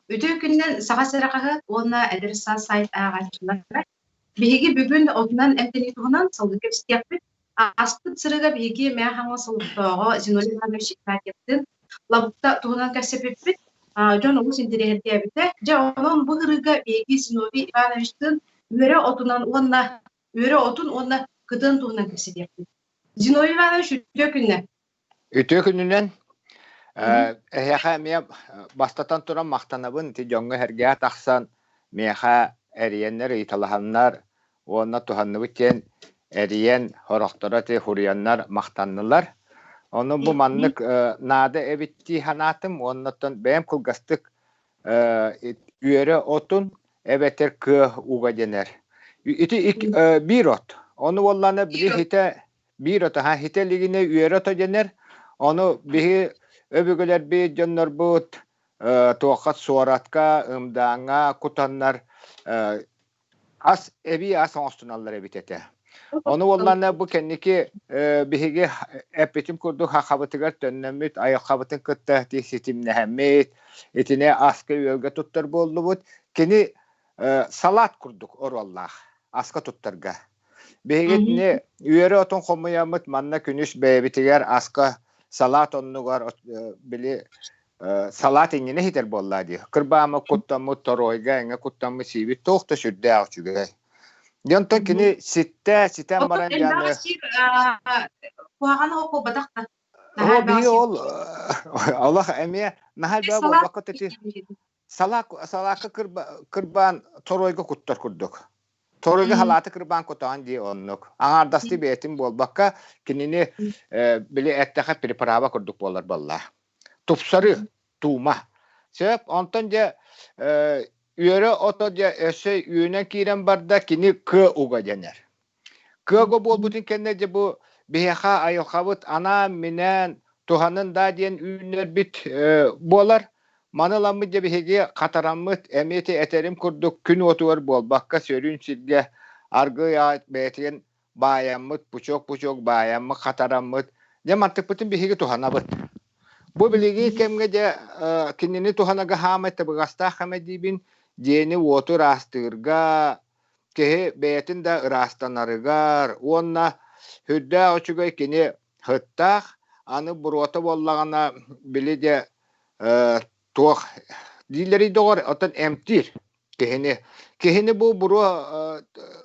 Үтүө күнүнэн Саха сирэ хаһыат уонна Эдэр саас сайт ааҕааччылара. Биһиги бүгүн отунан эмтэнии туһунан салгыы кэпсэтиэхпит. Ааспыт сырыыга биһиги Мэҥэ Хаҥалас олохтооҕо Зиновий Иванович Игнатьевтыын лабыкта туһунан кэпсэппиппит. Дьон олус интэриэһиргээбитэ. Дьэ, онон бу ырыыга биһиги Зиновий Ивановичтыын үөрэ отунан уонна үөрэ отун уонна кытыан туһунан кэпсэтиэхпит. Зиновий Иванович, үтүө күннэ! Үтүө күнүнэн! Эһиэхэ эмиэ бастатан туран махтанабын ити дьоҥҥо-сэргэҕэ тахсан миэхэ эрийэннэр, ыйыталаһаннар уонна туһанныбыт диэн эрийэн сорохторо ити суруйаннар махтаннылар. Ону бу маннык наада эбит дии санаатым уонна оттон бэйэм кылгастык үөрэ отун эбэтэр кыа уга дэнэр. Ити биир от. Ону уоллаана били хитэ биир отоһа хитэ илигинэ үөрэ ото дэнэр. Ону биһи өбүгэлэрбит, дьоннорбут туохха суоратка, ымдааҥҥа кутаннар ас эбии ас оҥостуналлар эбит этэ. Ону уоллаана бу кэнники биһиги эппитим курдук хахабытыгар төннөммүт, айылҕабытын кытта ситимнэһэммит, итини аска-үөлгэ туттар буоллубут. Кини салат курдук оруоллаах аска туттарга. Биһиги итини үөрэ отун хомуйаммыт манна күнүс бэйэбитигэр аска салаат оннугар били салаат иннинэ иһитэр буоллаа дии. Кырбаамы куттаммыт, торуойга эҥэ куттаммыт сиибит туох да сүрдээх үчүгэй. Дьэ онтон кини ситтэ, ситэн баран дьаны куһаҕан оҕо буолбатах да. Оо, биһиги ол олох эмиэ наһаа элбэх буолбакка ити салаакка кырбаан торуойга куттар курдук. Торуйга халааты кырбаан кутаҕын дии оннук. Аҥаардастыы бэйэтин буолбакка, кинини били эттэхэ приправа курдук буолар буолла. Тупсарыы, туума. Сөп, онтон дьэ үөрэ ото дьэ өссө үүнэн киирэн барда, кини кыа уга дэнэр. Кыага буолбутун кэннэ дьэ бу биһиэхэ айылҕабыт анаан-минээн туһанын даа диэн үүннэрбит буолар. Маны ыламмыт дьэ биһиги хатараммыт эмиэ ити этэрим курдук күн уотугар буолбакка сөрүүн сиргэ аргыый аҕай бэйэтигин баайаммыт, пучок-пучок баайаммыт, хатараммыт дьэ мантыкпытын биһиги туһанабыт. Бу билиги кэмҥэ дьэ кинини туһанарга хаамай табыгастаах эмэ диибин, дьиэни-уоту ыраастыырга, киһи бэйэтин да ыраастанарыгар уонна сүрдээх үчүгэй кини сыттаах, аны буруота буоллаҕына били дьэ туох дииллэрий доҕор, оттон эмтиир киһини. Киһини бу буруо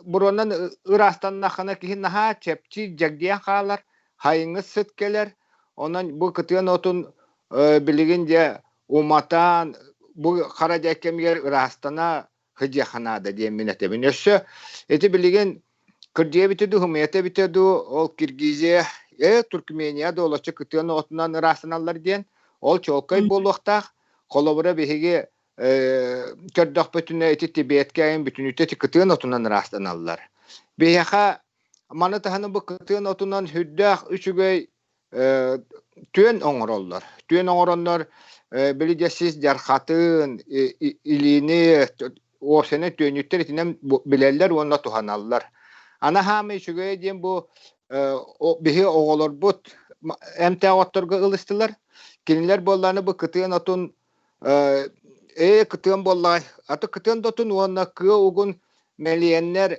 буруонан ыраастаннаххына киһи наһаа чэпчиир, дьэгдийэн хаалар, хайыҥҥы сыт кэлэр. Онон бу кытыан отун билигин дьэ уматан бу хара дьай кэмигэр ыраастана сылдьыахха наада диэммин этэбин. Өссө ити билигин кырдьыа эбитэ дуу, һымыйата эбитэ дуу, ол Киргизия, Туркмения да олоччу кытыан оҕотунан ыраастаналлар диэн, ол чуолкай буолуохтаах. Холобура, биһиги көрдөхпүтүнэ ити Тибеткэ айан бүтүнүүтэ ити кытыан отунан ыраастаналлар. Биһиэхэ маны таһынан бу кытыан отунан сүрдээх үчүгэй түөн оҥороллор. Түөн оҥороннор били дьэ сис дьархатын, илиини, уопсайынан түөнньүттэр итинэн билэллэр уонна туһаналлар. Аны хаамай үчүгэйэ диэн бу биһи оҕолорбут эмтээх отторго ылыстылар. Кинилэр буоллааны бу кытыан отун ээ кытыан буоллаҕай аты кытыан да отун уонна кыа угун мэлийэннэр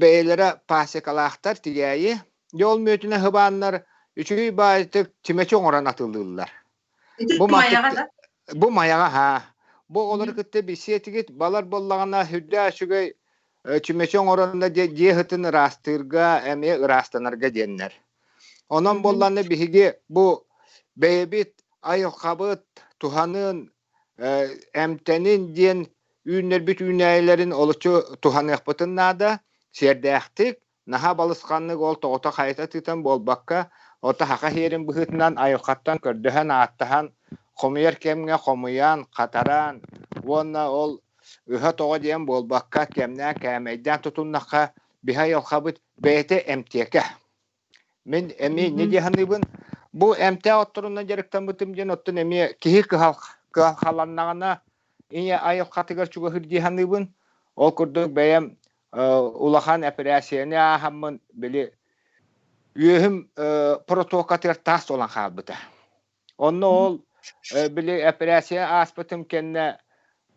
бэйэлэрэ пасекалаахтар тигээйи Дьэ ол мүөтүнэ хыбааннар үчүгэй баайытык чүмэчи оҥорон атылыыллар. Ити Бу Майаҕа мантык да? бу Майаҕа һаа. Бу оҕолору кытта билсиэтигит, балар буоллаҕына сүрдээх үчүгэй чүмэчи оҥорон да дьиэ дьиэ сытын ыраастыырга эмиэ ыраастанарга диэннэр. Онон буоллаҕына биһиги бу бэйэбит айылҕабыт туһанын эмтэнин диэн үүннэрбит үүнээйилэрин олоччу туһаныахпытын наада, сиэрдээхтик, наһаа балысханнык ол тоҕото хайыта тыытан буолбакка, ото саха сиэрин быһыытынан айылҕаттан көрдөһөн-ааттаһан, хомуйар кэмҥэ хомуйан, хатаран уонна ол ыһа-тоҕо диэн буолбакка, кэмнээн кээмэйдээн тутуннахха, биһи айылҕабыт бэйэтэ эмтиэкэ. Мин эмиэ инньэ дии саныыбын. Бу эмтээх отторунан дьарыктаммытым диэн оттон эмиэ киһи кыһалҕаланнаҕына ийэ айылҕатыгар чугаһыыр дии саныыбын. Ол курдук бэйэм улахан эпэрээссийэни ааһаммын били үөһүм протокатыгар таас туолан хаалбыта. Онно ол били эпэрээссийэ ааспытым кэннэ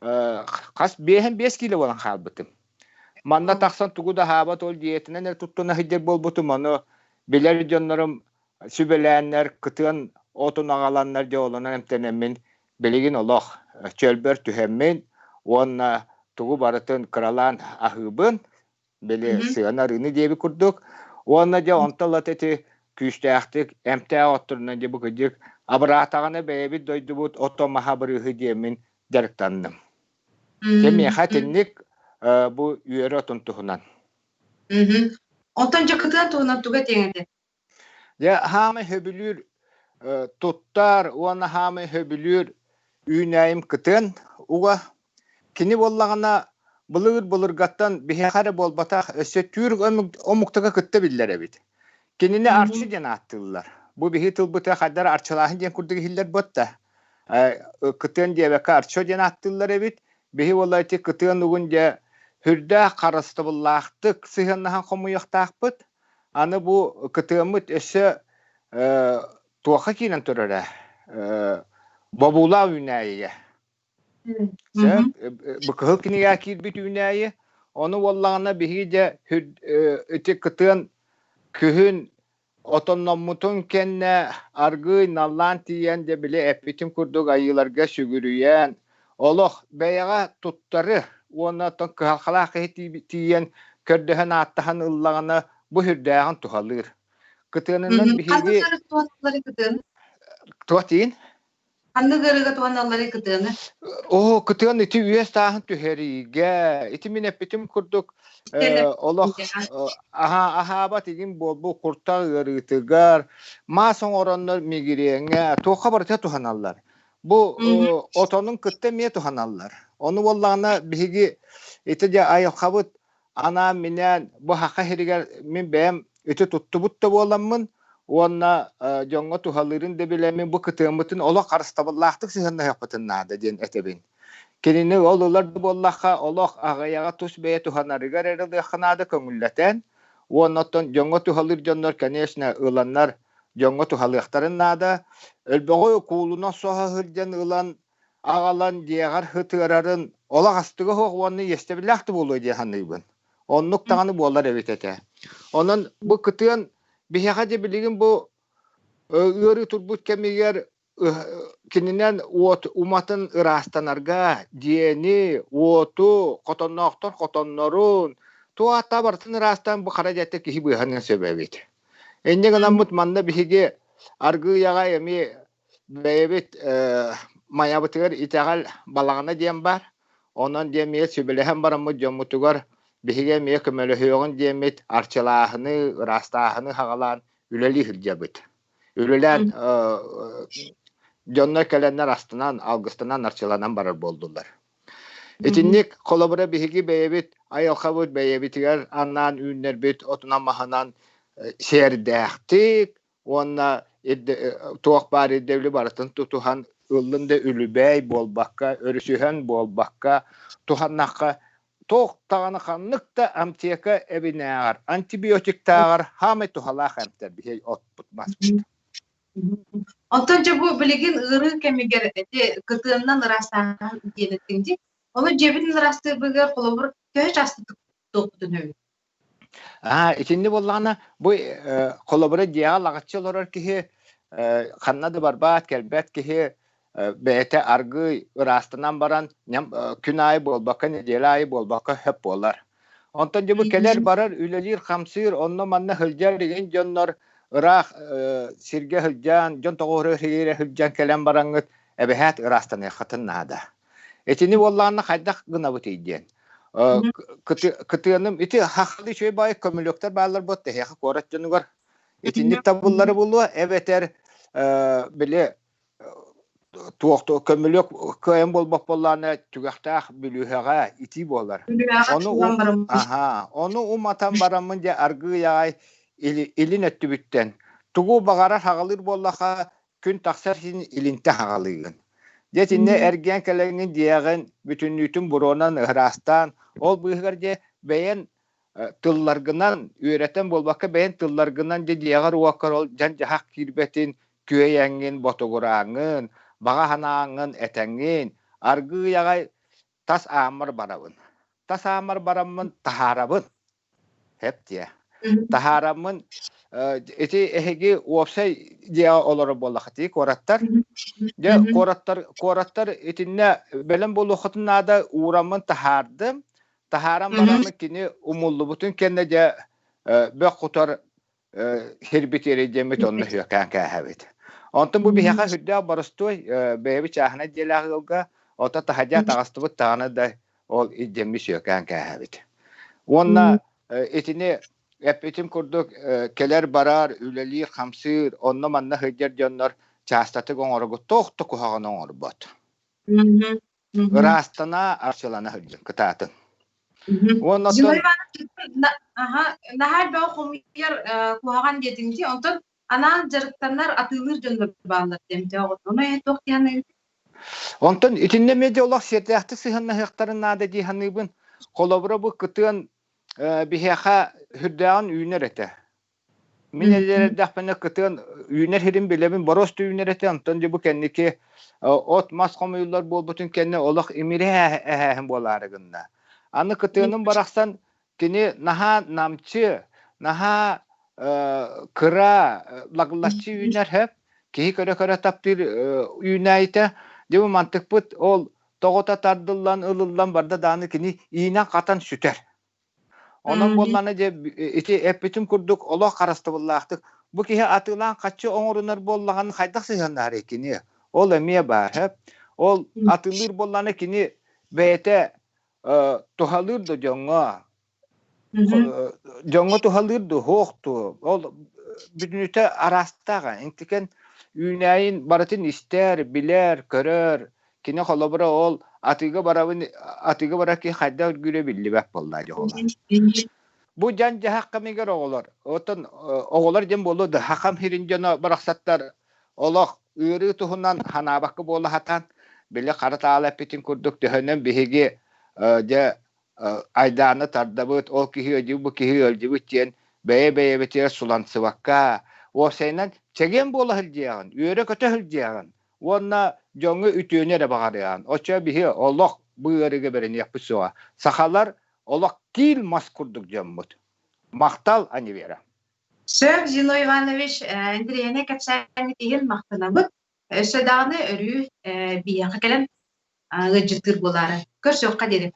Хас 5 киилэ буолан хаалбытым. Манна тахсан тугу да аһаабат ол дьиэтинэн эрэ туттуна сылдьар буолбутум. Ону билэр дьоннорум сүбэлээннэр, кытыан отун аҕаланнар дьэ олонон эмтэнэммин билигин олох чөлбөр түһэммин уонна тугу барытын кыралаан аһыыбын. Били сыана арыыны диэбит курдук. Уонна дьэ онтон ылата ити күүстээхтик эмтээх отторунан дьэ бу кырдьык абыраатаҕына бэйэбит дойдубут ото-маһа бырыыһы диэммин дьарыктанным. Дьэ миэхэ итинник бу үөрэ отун туһунан. Онтон дьэ кытыан туһунан тугу этиэҥ этэ? Дьэ хаамай сөбүлүүр туттар уонна хаамай сөбүлүүр үүнээйим кытыан уга. Кини буоллаҕына былыр-былыргаттан биһиэхэ эрэ буолбатах, өссө түүр омуктарга кытта биллэр эбит. Кинини арчы диэн ааттыыллар. Бу биһи тылбытыгар хайдах арчылааһын диэн курдук иһиллэр буотта. Кытыан диэбэккэ арчо диэн ааттыыллар эбит. Биһи уола ити кытыан угун дьэ сүрдээх харыстабыллаахтык сыһыаннаһан хомуйуохтаахпыт. Аны бу кытыаммыт өссө туохха киирэн турар ээ? Бобуулаах үүнээйигэ. Сөп. Бу кыһыл кинигэ киирбит үүнээйи. Ону буоллаҕына биһиги дьэ ити кытыан күһүн отонноммутун кэннэ аргыый наллаан тиийэн дьэ били эппитим курдук айыыларга сүгүрүйэн олох бэйэҕэ туттары уонна оттон кыһалҕалаах киһи тиийэн көрдөһөн ааттаһан ыллаҕына бу сүрдээҕин туһалыыр. Кытыанынан Ханнык биһиги ыарыыга туһаналларый кытыаны? туох диин? Ханнык ыарыыга туһаналларый кытыаны? Оо, кытыан ити үөс тааһын түһэриигэ, ити мин эппитим курдук олох аһаабат игин буолбут куртах ыарыытыгар, маас оҥороннор мигириэҥҥэ туохха барыта туһаналлар. Бу отонун кытта эмиэ туһаналлар. Ону буоллаҕына биһиги ити дьэ айылҕабыт анаан-минээн бу саха сиригэр мин бэйэм ити туттубут да буоламмын уонна дьоҥҥо туһалыырын да билэммин бу кытыаммытын олох харыстабыллаахтык сыһыаннаһыахпытын наада диэн этэбин. Кинини ол ылар да буоллахха олох аҕыйаҕа тус бэйэ туһанарыгар эрэ ылыахха наада көҥүллэтэн уонна оттон дьоҥҥо туһалыыр дьоннор конечно ыланнар дьоҥҥо туһалыахтарын наада. Өлбөҕү куулунан соһо сылдьан ылан аҕалан дьиэҕэр ытыарарын олох астыга суох уонна иэстэбиллээх да буолуо дии саныыбын. Оннук даҕаны буолар эбит этэ. Онон бу кытыан биһиэхэ дьэ билигин бу ыарыы турбут кэмигэр кининэн уот уматын ыраастанарга дьиэни, уоту, хотонноохтор хотоннорун, туох барытын ыраастаан бу хара дьиэттэ киһи быыһаныан сөп эбит. Инньэ гынаммыт манна биһиги аргыый аҕай эмиэ бэйэбит Майабытыгар итэҕэл балаҕана диэн баар. Онон диэн эмиэ сүбэлэһэн бараммыт дьоммутугар биһиги эмиэ көмөлөһүөҕүн диэммит арчылааһыны, ыраастааһыны хаҕалаан үлэлии сылдьабыт. Үлэлээн дьоннор кэлэннэр астынан, алгыстанан, арчыланан барар буоллулар. Итинник холобура биһиги бэйэбит айылҕабыт бэйэбитигэр анаан үүннэрбит отунан-маһынан сиэрдээхтик, уонна туох баар ирдэбили барытын тутуһан ыллын да үлүбээй буолбакка, өрүсүһэн буолбакка туһаннахха туох даҕаны ханнык да аптека эбинээҕэр, антибиотиктааҕар хаамай туһалаах эмтэр биһи отпут маспыт. Онтон дьэ бу билигин ыарыы кэмигэр ити кытыаннан ыраастааһын диэн эттиҥ дии. Ону дьиэбитин ыраастыырбыгар холобур төһө чаастык туохпутун өбүт? Аа, итинни буоллаҕына, бу холобура дьиэҕэ лаҕаччы олорор киһи ханна да барбаат, кэлбэт киһи бэйэтэ аргыый ыраастанан баран күн аайы буолбакка, нэдиэлэ аайы буолбакка сөп буолар. Онтон дьэ бу кэлэр-барар, үлэлиир-хамсыыр, онно-манна сылдьар игин дьоннор ыраах сиргэ сылдьан, дьон тоҕуоруһа сылдьан кэлэн бараҥҥыт эбэһээт ыраастаныаххытын наада. Итини буоллаҕына хайдах гынабытый диэн. Кытыаным ити хахалы үчүгэй баайы көмүлүөктэр бааллар буот тэһиэхэ куорат дьонугар итинник табыллары булуо эбэтэр били туох көмүлүөк кыайан буолбат буоллаҕына түгэхтээх бүлүүһэҕэ итии буолар. Ону аха ону уматан бараммын дьэ аргыый аҕай илин өттүбүттэн тугу баҕарар хаҕалыыр буоллаха күн тахсар син илинтэ хаҕалыыгын. Дьэ итиннэ эргийэн кэлэҥҥин дьиэҕин бүтүннүүтүн буруонан ыраастаан, ол быыһыгар дьэ бэйэн тылларгынан үөрэтэн буолбакка бэйэн тылларгынан дьэ дьиэҕэр-уоккар ол дьан-дьаһах киирбэтин күөйэҥҥин, ботугурааҥҥын, баҕа санааҥҥын этэҥҥин, аргыый аҕай. Тас ааммар барабын. Тас ааммар бараммын таһаарабын. Хэп диэ. Таһаараммын ити эһиги уопсай дьиэҕэ олорор буоллаххытый куораттар. Дьэ куораттар куораттар итиннэ бэлэм буолуоххутун наада уураммын таһаардым. Таһааран бараммын кини умуллубутун кэннэ дьэ бөх кутар хирбит диэммит онно үөкээн кээһэбит. Онтон бу биһиэхэ сүрдээх боростуой бэйэбит чааһынай дьиэлээх ыалга ото таһадьа таҕыстыбыт даҕаны да ол илдьэммит сүөкээн кээһэбит. Уонна итини эппитим курдук кэлэр-барар, үлэлиир-хамсыыр, онно-манна сылдьар дьоннор чаастатык оҥорогут туох да куһаҕаны оҥорбот. Ыраастана, арчылана сылдьын, кытаатын. Уонна Зиновий Иванович, наһаа элбэҕи хомуйар куһаҕан диэтиҥ дии. Онтон анаан дьарыктанар, атыылыыр дьоннор бааллар диэмтэй оҕото. Ону эһэ туох диэн Онтон итиннэ медиа олох сиэрдээхтик сыһыаннаһыахтарын наада дии саныыбын. Холобура бу кытыан биһиэхэ сүрдээҕин үүнэр этэ. Мин эрдэхпинэ кытыан үүнэр сирин билэбин, боруос да үүнэр этэ, онтон дьэ бу кэнники от-мас хомуйуллар буолбутун кэннэ олох имири эһээһин буолаары гынна. Аны кытыаным барахсан кини наһаа намчы, наһаа кыра, лаглаччы үүнэр һэп, киһи көрө-көрө таптыыр үүнээйитэ. Дьэ бу мантыкпыт ол тоҕута тардыллан, ылыллан барда даҕаны кини иинэн-хатан сүтэр. Онон буоллаҕына дьэ ити эппитим курдук олох харыстабыллаахтык бу киһи атыылаан хаччы оҥорунар буоллаҕына хайдах сыһыаннаһарый кини? Ол эмиэ баар һэ. Ол атыылыыр буоллаҕына кини бэйэтэ туһалыыр да дьоҥҥо дьоҥҥо туһалыыр дуу, суох дуу? Ол бүтүнүтэ араастаах. Интикен үүнээйин барытын истэр, билэр, көрөр, Кини холобура ол атыыга барабын атыыга барар киһи хайдах үргүүрэ биллибэт буолла дьэ оҕолор. Бу дьан-дьаһах кэмигэр оҕолор, оттон оҕолор диэн буолуо да хахам хирин дьоно барахсаттар олох ыарыы туһунан ханаабакка буола сатаан, били хара таала эппитин курдук төһөнөн биһиги дьэ айдааны тардабыт, ол киһи ыалдьыбыт, бу киһи ыалдьыбыт диэн бэйэ-бэйэбитигэр сулансыбакка, уопсайынан чэгиэн буола сылдьыаҕын, үөрэ-көтө сылдьыаҕын, уонна дьоҥҥо үтүөнү эрэ баҕарыаҕын. Оччо биһи олох бу ыарыыга бэриниэхпит суоҕа. Сахалар олох киил мас курдук дьоммут. Махтал, Анивера. Сөп, Зино Иванович, интэриэһинэй кэпсээҥҥит иһин махтанабыт. Өссө даҕаны өрүү биһиэхэ кэлэн ыалдьыттыыр буолаары. Көрсүөххэ диэри.